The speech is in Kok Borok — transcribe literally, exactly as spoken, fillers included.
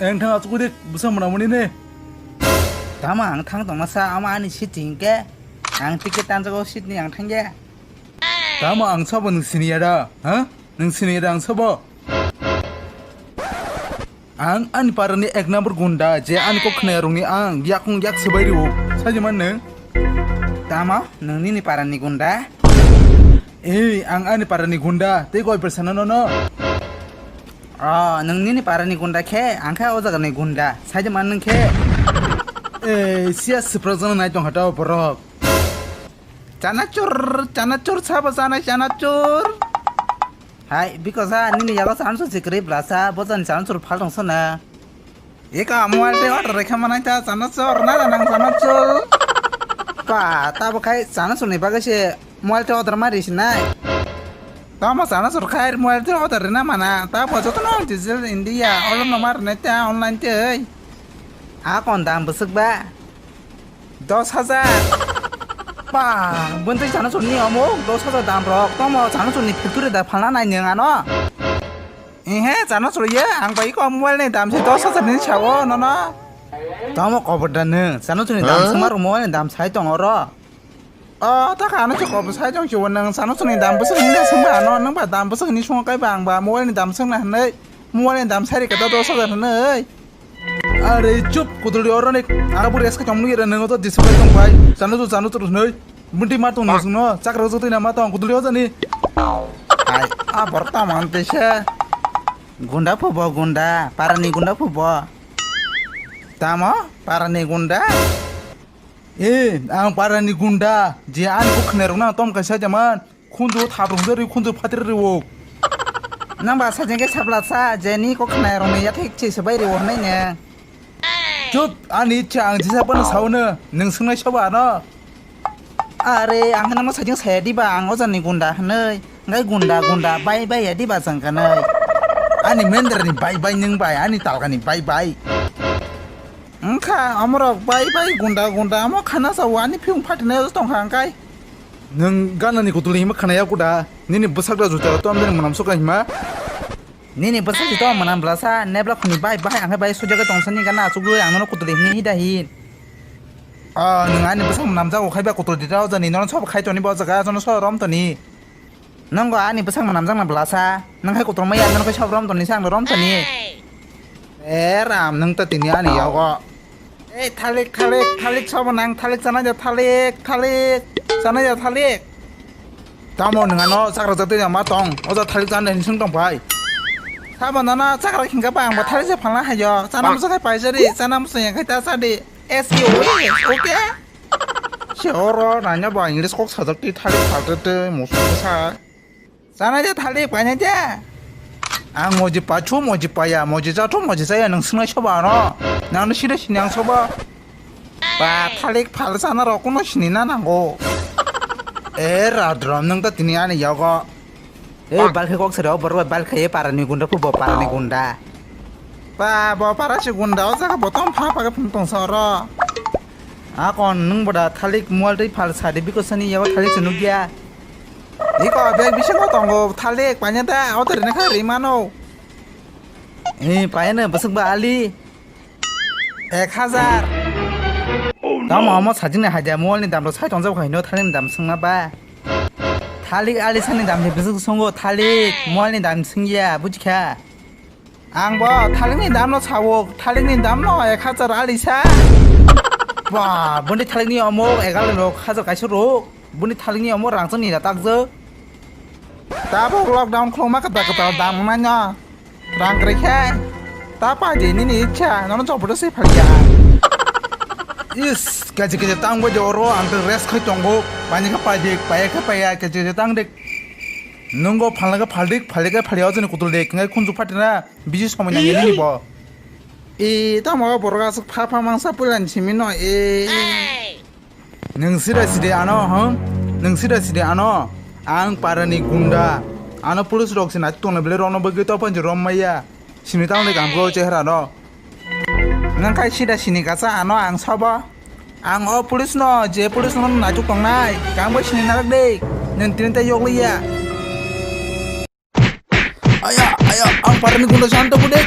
Eng thang achukudi bwsa mwnamani ne. Tamo ang thang tongma sa, ama ani seat hingke. Ang ticket tanjago seat ni ang thangya. Tamo ang sabo nwng siniya da? Ha? Nwng siniya da ang sabo? Ang ani parani ek number gunda, je ani kok khnairokni ang yakung yak swbai rio. Saji man nwng? Tamo? Nwng nini parani gunda? Ei, ang ani parani gunda, tei goi persano nono. Oh, nwng nini parani gunda khe, ang khe o jagani gunda. Saidi man nwng khe. Eh, siya swprakjakno nai tong kha ta o borok. Chanachur, chanachur sabo chanai chanachur. Hai, bikosa nini yago chanachur se kwrwi blasa, bo jani chanachur phal tong sana. Eka mobile tei order rekha manai ta chanachur, na nang chanachur. Pa, tabo khai chanachur ni bagwi se mobile tei order ma risi nai. Tamo chanachur khai mobile tei order rina mana, tabo jotono digital India, olo no mar nai ta online tei. A kon dam bwswk ba? Dos hajar. Pa, bwntwi chanachur ni omo dos hajar dam rok, tamo chanachur ni factory da phalna nai nwng ano. Ehe, chanachur ye, ang bai ko mobile ni dam se dos hajar ni sao, nono. Tamo kobor da nwng, chanachur ni dam swngma rok mobile ni dam sai tong oro. O, ta kha ano se kobor sai tong se, nwng chanachur ni dam bwswk ni swngma ano, nwng ba dam bwswk ni swngma kai ba ang ba mobile ni dam swngna hwnwi, mobile ni dam sai rikha dos hajar hwnwi. Are chup, kuduldi oro ni, abo rest ka tong nugui ra, nwng to display tong pai, chanachur, chanachur hwnwi. Bunti ma tong nung sung no, chakra jotoi na ma tong, kuduldi o jani. Hai, a borok tamo ang teisa. Gunda phubo gunda, parani gunda phubo. Tamo, parani gunda. Eh, ang parani gunda, je ani kok khnairok na tom kaisa jaman, khunju thap rok jari khunju phatri rok. Nang ba sajeng ke sabla sa, je ni kok khnairok ni yathek che sabai rok nai ne. Chup, ani ichha ang jisa phano saono, nwng swngnai soba ano. Are, ang kheno sajeng saya diba, ang o jani gunda hwnwi. Ngai gunda, gunda, bai, bai ya diba jang kanai. Ani mender ni bai, bai nwng bai, ani talka ni bai, bai. Wngkha, omorok bai, bai, gunda, gunda, amo khana sao, ani phiyung phatinai tongkha wngkai. Nwng gana ni kutuli hima khana yaku da, nini bwsak da juta to amdani mwnam soka hima. Nini bwsa si to mwnam blasa, nebla khuni bai, bai, ang bai sujagwi tongsani gana achugwi ang nono kutuli hini hida hin. Ah, nwng ani bwsa mwnam jago khai ba kutuli da jani, nono sob khai toni bo jaga, jono so rom toni. Nongo ani bwsa mwnam jakna blasa, nang khai kutuli maya, nono khai sob rom toni, sang rom toni. Eh, ram, nwng ta tini ani yago. Ei, thalik, thalik, thalik sobo nang, thalik chana ja, thalik, thalik, chana ja, thalik. Tamo nung ano chakra jatwi ma tong, o ja thalik chana hinwi swng tong pai. Sabo nana chakra khingka ba ang ba thalik se phalna hayo, chana musa khai paisa di, chana musa yang khai ta sa di. S E O, okay? Se oro nanya ba English kok sajak ti thalik phaltete musa sa. Chanai de thalik painai de. Ang moji pachu, moji paya, moji jathu, moji jaya, nwng swngnai soba ano. Nangni sida sini ang soba. Ba thalik phal sana rok kuno sini na nango. E radrom nwng ta tini ani yago. E balkhe kok sero borok balkhe parani gunda phubo parani gunda. Ba bo para si gunda o jaga botom pha pha phung tong soro. Akon nwng boda thalik mual tei phal sadi bikosani yago thalik se nukya. Iko bag bisingo tongo thalik paina da, o to rina kha rimano. He, paina bwswk ba ali. Ek hajar. Tamo amo sajini haja mual ni dam ro sai tongjak hai no thalik ni dam swngma ba. Thalik ali sani dam ni bwswk songo thalik mual ni dam swngya bujikha. Ang bo thalikni damno sao, thalikni damno ek hajar alisa. Ba, boni thalikni omo egal rok hajar kaisa rok, boni thalikni omo rangchakni da takjak. Tabuk lockdown khuluma kwtal kwtal dam wngnai no. Rang kwrwi khe. Ta pai di nini ichha, nono joboro se phalya. Is, kaji kaji tang bai de oro ang rest khai tongo. Paini khe pai di, paiya khe paiya, kaji kaji tang de. Nungo phalna khe phaldik, phaldik khe phalya, o jani kutul de, khe khunju phatina. Bisi somoi nangya nini bo. E, tamo borok aswk pha pha mangsa puilani simi no, e. Nwng sida sidi ano, hwn? Nwng sida sidi ano? Ang parani gunda. Ano police rok se nai tongna bile rokno bagwi to panji rom maya. Sini tang de gamgo chehra no. Nang kai sida sini kasa ano ang sobo. Ang o police no, je police no naituk tongnai, kang bai sini narak de, nang tini tai yok liya. Aya, aya, ang parani gunda santo bude.